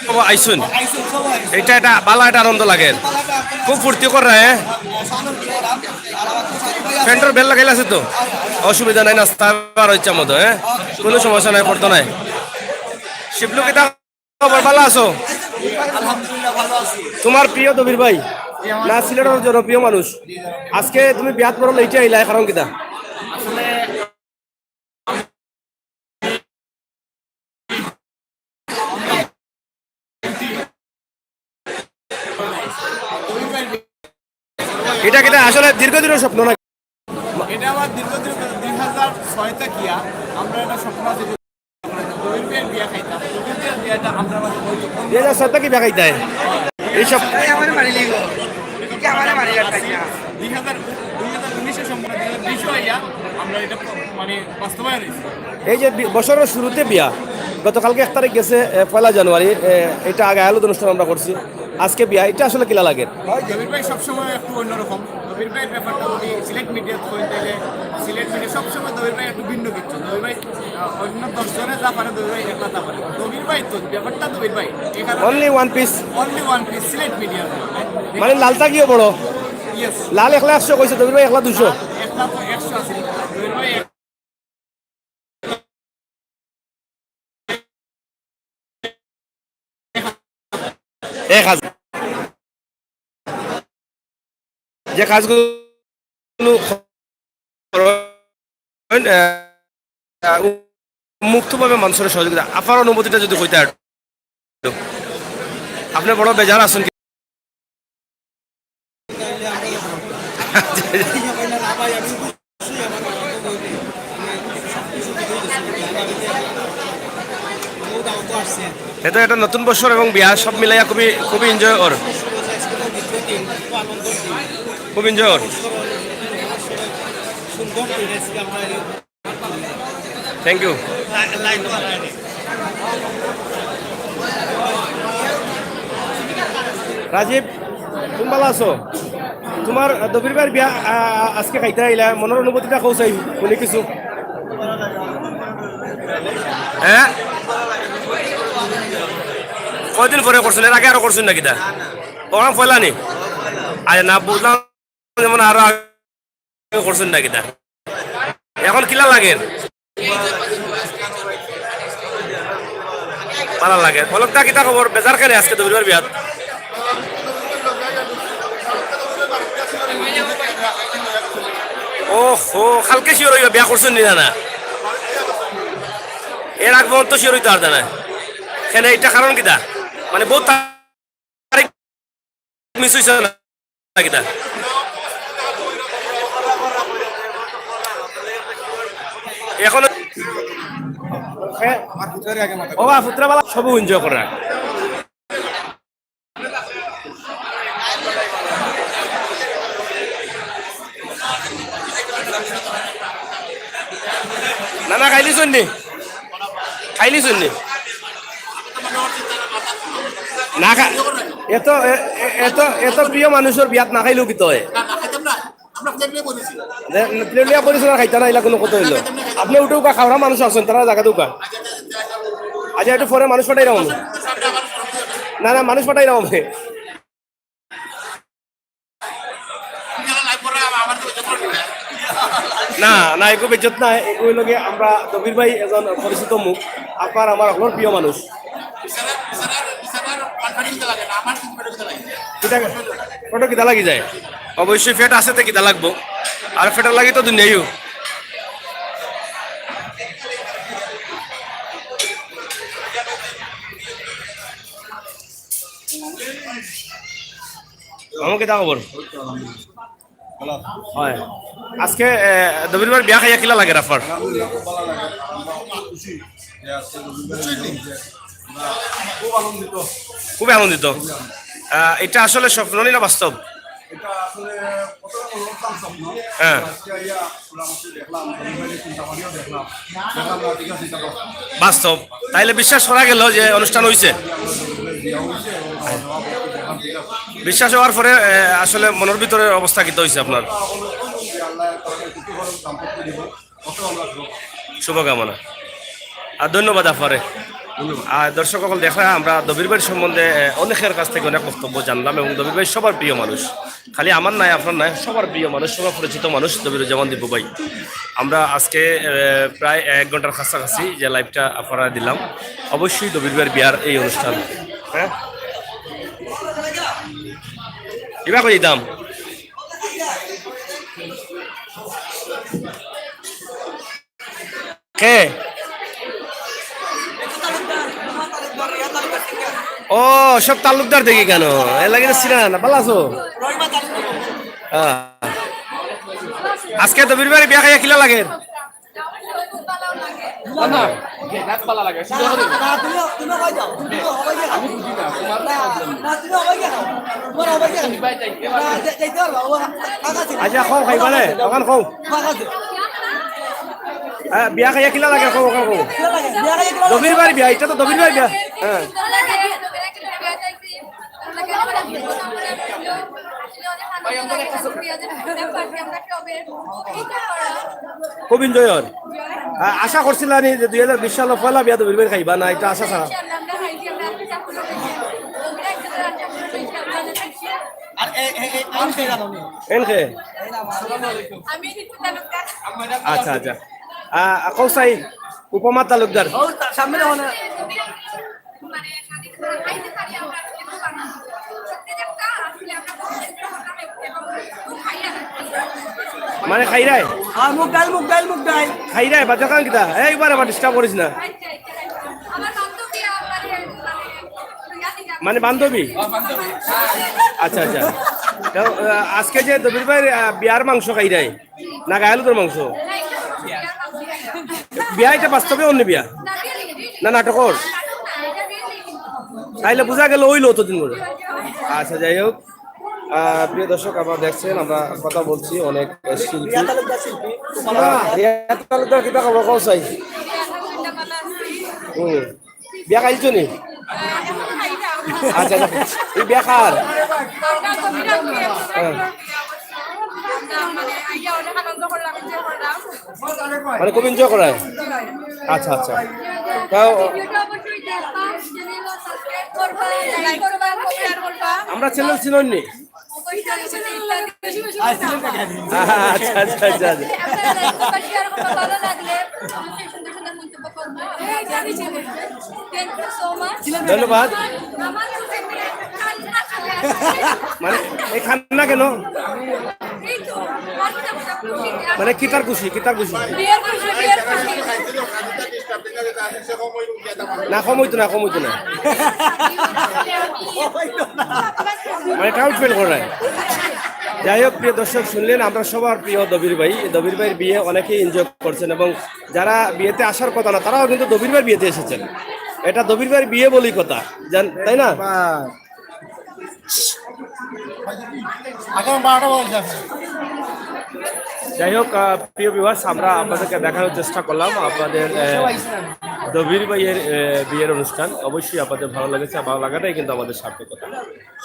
ও, আইছুন। এটা, এটা ভালা একটা আনন্দ লাগে। খুব ফুর্তি কররা, হ্যাঁ? ফ্যানটার বেল লাগাইল আছে তো? অসুবিধা নাই, নাস্তা বার ইচ্ছা মতো, হ্যাঁ? কোনো সমস্যা নাই, করতে নাই। শিবলু, কিতা খবর, ভালা আছো? আলহামদুলিল্লাহ, ভালা আছি। তোমার প্রিয় দবির ভাই? জি, আমার না, সিলেটর জনপ্রিয় মানুষ। আজকে তুমি বিয়াত বড় লেটে আইলা, কারণ কিতা? আসলে এটা কিতা আসলে দীর্ঘদিনের স্বপ্ন নাকি? এটা আমার দীর্ঘদিন, দুই হাজার ছয় থাকিয়া আমরা একটা স্বপ্ন আছে যে দবির ভাইর বিয়া খাইতাম, দবির ভাইর বিয়াটা আমরা মানে ওই যে দুই হাজার ছয় থাকি বিয়া খাইতায়? এই সব আমারে মারি লিগো। কি আমারে মারি লাগতাই না? দুই হাজার, দুই হাজার উনিশে সম্পূর্ণ, দুই হাজার বিশে আইয়া আমরা এটা মানে বাস্তবায়ন হইছে। এই যে বি-, বছরর শুরুতে বিয়া, গতকালকে এক তারিখ গেছে, এ, পয়লা জানুয়ারি, এ, এটা আগে আয়োজন অনুষ্ঠান আমরা করছি, আজকে বিয়া, এটা আসলে কিলা লাগে? ভাই, দবির ভাই সবসময় একটু অন্যরকম। দবির ভাইর ব্যাপারটা যদি সিলেট মিডিয়াত কই, তাইলে সিলেট মিডিয়া সবসময় দবির ভাই একটু ভিন্ন কিছু। দবির ভাই, আহ, অন্য দশ জনে যা পারে, দবির ভাই একলা তা পারে। দবির ভাই তো, ব্যাপারটা দবির ভাই। এই কারণে Only one piece। Only one piece, Sylhet media. মানে লালটা কিও বড়? Yes। লাল একলা একশো কইছে, দবির ভাই একলা দুইশো। একলা তো একশো আছে। দবির ভাই এক- এক হাজার। যে কাজগুলো করেন, আহ, আহ, মুক্তভাবে মানুষের সহযোগিতা, আফার অনুভূতিটা যদি কইতা আর। আপনি বড় বেজার আছেন কি? এটা একটা নতুন বছর এবং বিয়া সব মিলাইয়া খুবই, খুবই এনজয় ওর। খুব এনজয় ওর। Thank you। রাজীব, তুমি ভালা আছো? তোমার দবির ভাইর বিয়া, আ, আ, আজকে খাইতা আইলা, মনর অনুভূতিটা কও চাই, হুনি কিছু। হ্যাঁ? কয়দিন পরে করছইন? এর আগে আরো করছইন না কিতা? ওখান পয়লা নি? আরে না, বুঝলাম। যেমন আরো আগে করছইন না কিতা? এখন কিলা লাগের? ভালা লাগের। পলকদা, কিতা খবর? বেজার কেনে আজকে দবির ভাইর বিয়াত? ওহো, কালকে sure অইবা বিয়া করছইন নি না? এর আগ পর্যন্ত sure অইতা পারতা না। কেনে, ইটা কারণ কিতা? মানে, বউত তারিখ miss অইছে না কিতা? এখন ও বা পুত্রা বালা সব enjoy করা। না, না, খাইলিছইন নি? খাইলিছইন নি? না খা-, এত, এ-, এ-, এত, এত প্রিয় মানুষর বিয়াত না খাইলেও কিতা অয়? না, না, খাইতাম না। আমরা প্লেট নিয়ে বলেছি। দে-, প্লেট নিয়ে বলেছি না, খাইতা না, ইলা কুনু কথা অইলো? আপনে উঠউক্কা, খাওরা মানুষ আছইন, তারারে জাগা দেউক্কা। আচ্ছা, একটু পরে মানুষ পাঠাইরাম আমি। না, না, মানুষ পাঠাইরাম আমি। না, না, এগু বেইজ্জত নায়, এগু অইলো গিয়া আমরা দবির ভাই একজন পরিচিত মুখ, আপনার আমার হকলর প্রিয় মানুষ। কিতা, পেটো কিতা লাগি যায়? অবশ্যই পেট আছে তে কিতা লাগবো, আর পেটর লাগি তো দুনিয়াইও। মামু, কিতা খবর? অয়। আজকে, এ, দবির ভাইর বিয়া খাইয়া কিলা লাগের আপনার? খুব আনন্দিত। আহ, ইটা আসলে স্বপ্ন নি না বাস্তব? এটা আসলে প্রথমে মনে হচ্ছিল স্বপ্ন। হ্যাঁ। আজকে আইয়া ঘোরাঘুরি দেখলাম, দবির ভাইর চিন্তা ভাবনাও দেখলাম। দেখলাম না, ঠিক আছে, এটা বাস্তব। বাস্তব। তাইলে বিশ্বাস করা গেল যে অনুষ্ঠান হইছে। বিয়া হইছে এবং খাওয়া দাওয়া করতে দেখলাম, ঠিক আছে। বিশ্বাস হওয়ার পরে, এ, আসলে মনের ভিতরে অবস্থা কিতা হইছে আপনার? আল্লাহ তাআলা কিছু বড় সম্পত্তি দিব। শুভকামনা। আর ধন্যবাদ আপনারে। আর দর্শক সকল দেখরা আমরা দবির ভাইর সম্বন্ধে, এ, অনেকের কাছ থেকে অনেক বক্তব্য জানলাম এবং দবির ভাই সবার প্রিয় মানুষ, খালি আমার নায়, আপনার নায়, সবার প্রিয় মানুষ, সবার পরিচিত মানুষ দবিরুজ্জামান দীপু ভাই। আমরা আজকে, এ, প্রায় এক ঘন্টার কাছাকাছি যে live টা আপনারা দিলাম, অবশ্যই দবির ভাইর বিয়ার এই অনুষ্ঠান। হ্যাঁ, ইবা কই দিতাম। কে? ও, সব তালুকদার দেখি কেন? এর লাগি তো চিনা না, ভালা আছো? হ্যাঁ। আজকে দবির ভাইর বিয়া খাইয়া কিলা লাগের? না, না, যে রাত ভালা লাগে, শুধু হবে। না, তুমি, তুমি হয়ে যাও, তুমি হবে কি? আমি বুঝি না, তোমার problem নেই। না, তুমি হবে কি? তোমার হবে কি? তুমি ভাই যাইতে পারবে। না, যাইতে পারবো, ও ফাঁকা ছিল। আচ্ছা, কও খাইবা নে, অখান কও। ফাঁকা ছিল। হ্যাঁ, বিয়া খাইয়া কিলা লাগে, কও, কও, কও। কিলা লাগে? বিয়া খাইয়া কিলা লাগে? দবির ভাইর বিয়া, ইটা তো দবির ভাইর বিয়া। হ্যাঁ। খুব enjoy অর। আ-, আশা করছিলা নি যে দুই হাজার বিশ সালে পয়লা বিয়া দবির ভাইর খাইবা না, ইটা আশা ছাড়া। আর এ, এ, এ, এন কে জানো নি? N K? আচ্ছা, আচ্ছা। আ, কও চাই, উপমা তালুকদার। ও, তা-, সামনে দেখো না। মানে খাইরায়? আর মুগ ডাইল, মুগ ডাইল, মুগ ডাইল। খাইরায়, বাদ দে, কারণ কিতা? এই, এবার আবার disturb করিস না। মানে বান্ধবী? আচ্ছা, আচ্ছা। তো, আহ, আজকে যে দবির ভাইর, আহ, বিয়ার মাংস খাইরায়? না গায়ে হলুদর মাংস? বিয়া ইটা বাস্তবে অন্য বিয়া? না নাটকর? তাইলে বুঝা গেল ওই লো অতদিন ধরে। আচ্ছা, যাই হোক, আহ, প্রিয় দর্শক, আপনারা দেখছেন, আমরা কথা বলছি অনেক শিল্পী। আহ, রিয়া তালুকদার, কিতা খবর, কও চাই? হুম। বিয়া খাইছো নি? আচ্ছা, আচ্ছা। এই বিয়া কার? হ্যাঁ। মানে খুব enjoy করায়? আচ্ছা, আচ্ছা। তাও আমরা channel চিনইন নি? আচ্ছা, আচ্ছা, আচ্ছা, আচ্ছা। ধন্যবাদ। মানে, এই কান্না কেন? মানে, কিতার খুশি, কিতার খুশি? না, কম অইতো না, কম অইতো না। মানে, crowd fail করে। যাই হোক, প্রিয় দর্শক, শুনলেন আমরা সবার প্রিয় দবির ভাই। দবির ভাইর বিয়ে অনেকেই enjoy করছেন এবং যারা বিয়েতে আসার কথা না, তারাও কিন্তু দবির ভাইর বিয়েতে এসেছেন। এটা দবির ভাইর বিয়ে বলেই কথা, জান-, তাই না? বাহ। এখন বারোটা বাজে। যাই হোক, আহ, প্রিয় viewers, আমরা আপনাদেরকে দেখানোর চেষ্টা করলাম আপনাদের, আহ, দবির ভাইয়ের, এ, বিয়ের অনুষ্ঠান অবশ্যই আপনাদের ভালো লেগেছে, আর ভালো লাগাটাই কিন্তু আমাদের সার্থকতা।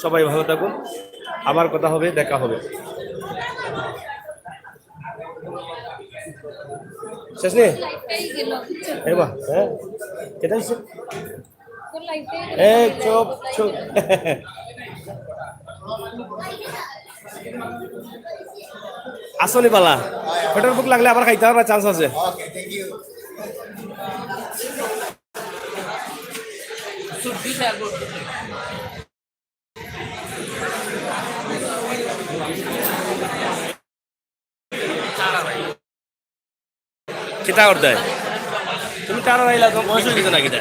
সবাই ভালো থাকুন, আবার কথা হবে, দেখা হবে। শেষ নেই? এ বাহ, হ্যাঁ, কেটে দিচ্ছে। এই চুপ, চুপ। আসনি বালা, পেটের ভুক লাগলে আবার খাইতে পারবা, চান্স আছে। কিতা করতে? তুমি তারা রাইলা, তোমার বয়স হয়ে গেছে না কিতা?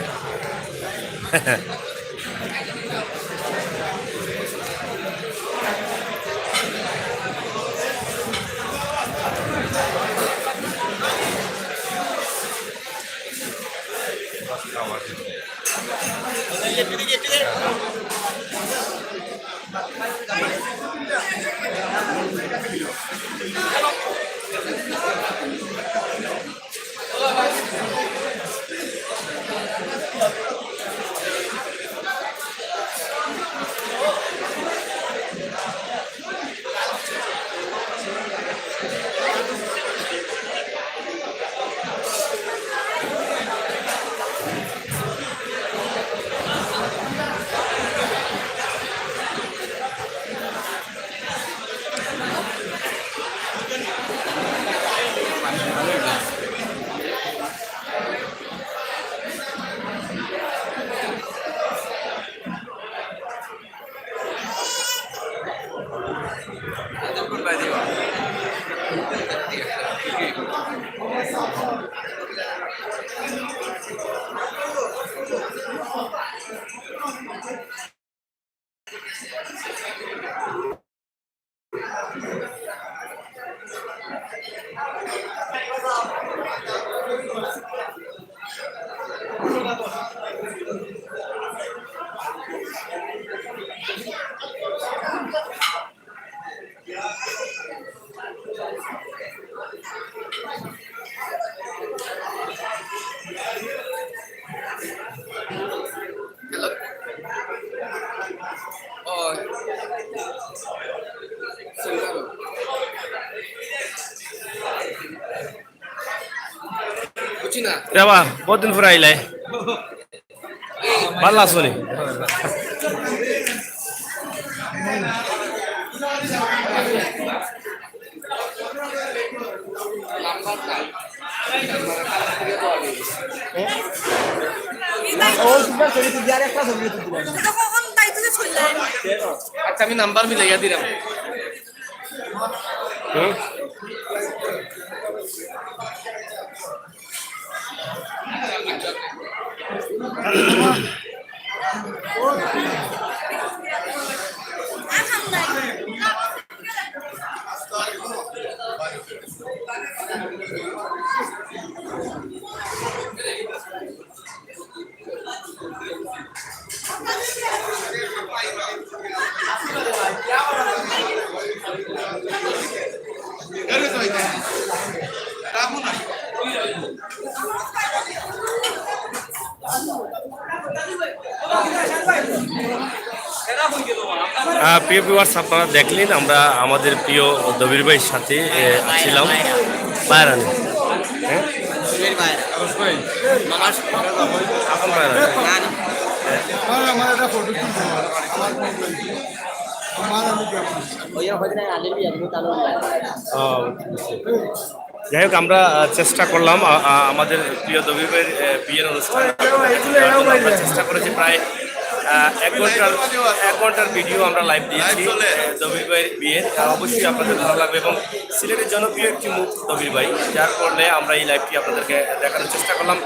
বুঝছি না। রে বাবা, বহুত দিন পরে আইলে। ভালা আছো নি? আচ্ছা, আমি নাম্বার মিলাইয়া দিলাম। হুম? আহ, প্রিয় ভিউয়ার্স, আপনারা দেখলেন, আমরা আমাদের প্রিয় দবির ভাইয়ের সাথে, এ, ছিলাম। বাইরানি। হ্যাঁ? এখন বাইরানি। ও, বুঝছি। যাই হোক, আমরা, আহ, চেষ্টা করলাম, আ-, আ-, আমাদের প্রিয় দবির ভাইয়ের, আহ, বিয়ের অনুষ্ঠান দেখার জন্য আমরা চেষ্টা করেছি। প্রায়, আহ, এক ঘন্টার, এক ঘন্টার ভিডিও আমরা লাইভ দিয়েছি, আহ, দবির ভাইয়ের বিয়ের। আহ, অবশ্যই আপনাদের ভালো লাগবে এবং সিলেটের জনপ্রিয় একটি মুখ দবির ভাই, যার কারণে আমরা এই লাইভটি আপনাদেরকে দেখানোর চেষ্টা করলাম।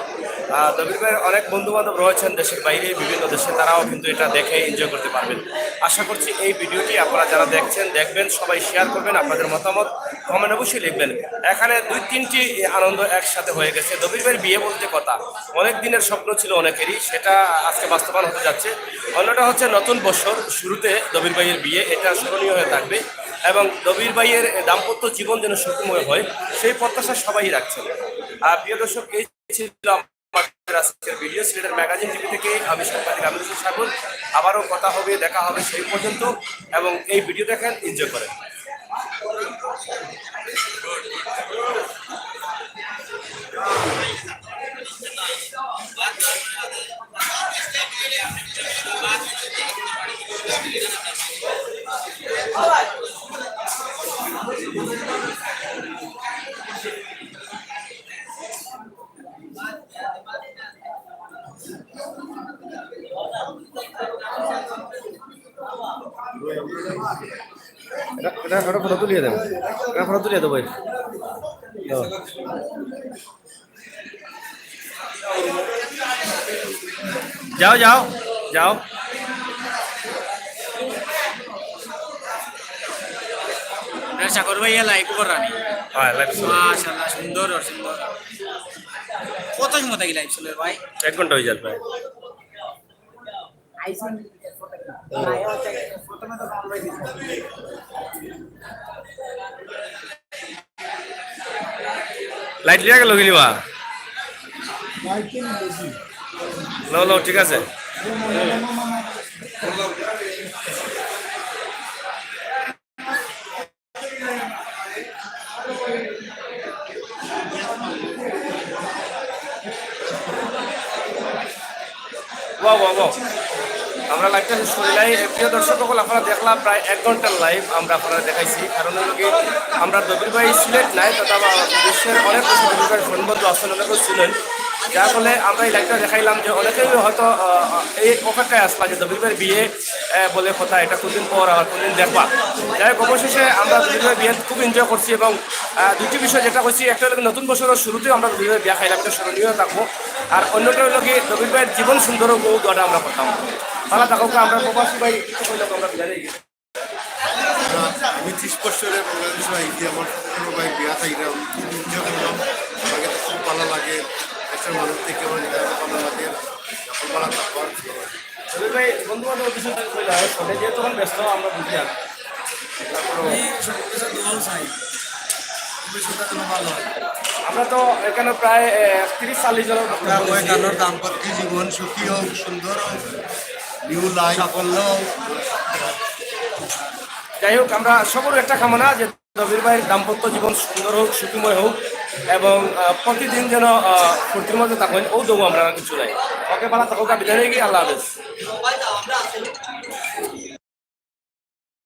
আহ, দবির ভাইয়ের অনেক বন্ধু বান্ধব রয়েছেন দেশের বাইরে, বিভিন্ন দেশে, তারাও কিন্তু এটা দেখে এনজয় করতে পারবেন। আশা করছি এই ভিডিওটি আপনারা যারা দেখছেন, দেখবেন, সবাই শেয়ার করবেন, আপনাদের মতামত কমেন্ট অবশ্যই লিখবেন। এখানে দুই তিনটি আনন্দ একসাথে হয়ে গেছে। দবির ভাইয়ের বিয়ে বলতে কথা, অনেক দিনের স্বপ্ন ছিল অনেকেরই, সেটা আজকে বাস্তবায়ন হতে যাচ্ছে। অন্যটা হচ্ছে নতুন বছর শুরুতে দবির ভাইয়ের বিয়ে, এটা স্মরণীয় হয়ে থাকবে এবং দবির ভাইয়ের দাম্পত্য জীবন যেন সুখময় হয়, সেই প্রত্যাশা সবাই রাখছেন। আর প্রিয় দর্শক, এই ছিল আমাদের আজকের ভিডিও। সিলেটের ম্যাগাজিন টিভি থেকে আমি সাংবাদিক আমির হোসেন সাগর। আবারও কথা হবে, দেখা হবে সেই পর্যন্ত, এবং এই ভিডিও দেখেন, এনজয় করেন। এটা, এটা, এটা ফটো তুলিয়ে দেন, এটা ফটো তুলিয়ে দেবো। যাও, যাও, যাও। সাগর ভাই, লাইভ করানি। হ্যাঁ, লাইভ শুরু। মাশাআল্লাহ, সুন্দর, সুন্দর। কত সময় থাকি লাইভ চলে ভাই? এক ঘন্টা হয়ে যায় প্রায়। লাইট লিয়া গেল কিনিবা? লো, লো, ঠিক আছে। ওয়া, ওয়া, ওয়া। আমরা লাইভটা শেষ করি নাই। প্রিয় দর্শক সকল, আপনারা দেখলা প্রায় এক ঘন্টার লাইভ আমরা আপনারা দেখাইছি। কারণ হলো কি, আমরা দবির ভাই সিলেট নাই, তথা বিশ্বের অনেক দেশে দবির ভাই ফ্যান বন্ধু আছেন, অনেকেও ছিলেন। যার ফলে আমরা এই লাইভটা দেখাইলাম যে অনেকেই হয়তো, আহ, এই অপেক্ষায় আসলা যে দবির ভাইয়ের বিয়ে, আহ, বলে কথা, এটা কোনদিন পর আবার কোনদিন দেখবা। যাই হোক, অবশেষে আমরা দবির ভাইয়ের বিয়ে খুব এনজয় করছি এবং, আহ, দুইটি বিষয় যেটা কইছি, একটা হলো কি নতুন বছরের শুরুতেও আমরা দবির ভাইয়ের বিয়ে খাইলাম, এটা স্মরণীয় থাকবো। আর অন্যটা হলো কি দবির ভাইয়ের জীবন সুন্দর হোক, দোয়াটা আমরা করতাম। তাহলে দেখো আমরা প্রবাসী ভাই, কিছু কইলে আমরা বিদায় নিয়ে গেছি। আমি ত্রিশ বছরে বাংলাদেশে আইছি, আমার ছোট ছোট ভাই বিয়া খাইলাম, খুব এনজয় করলাম। আমাকে তো খুব ভালো লাগে, একটা মানুষ দেখে আমার নিজের ভালো লাগে। এখন ভালো থাকবার। তবে ভাই, বন্ধু বান্ধব কিছু দিন কইলা, আর ফোনে যেহেতু এখন ব্যস্ত, আমরা বুঝি আর। এই সব কিছু দোয়াও চাই, ভবিষ্যতে যেন ভালো হয়। আমরা তো এখানে প্রায়, এ, তিরিশ চল্লিশ জনের আপনার ওই গানোর দাম্পত্য জীবন সুখী হোক, সুন্দর হোক, নিউ লাইফ সাফল্য হোক। যাই হোক, আমরা সকলের একটা কামনা যে দবির ভাইয়ের দাম্পত্য জীবন সুন্দর হোক, সুখময় হোক এবং, আহ, প্রতিদিন যেন, আহ, ফুর্তির মধ্যে থাকেন, ও দোয়া আমরা কিছু নাই। ওকে, ভালো থাকো, বিদায় নিয়ে গিয়ে আল্লাহ হাফেজ।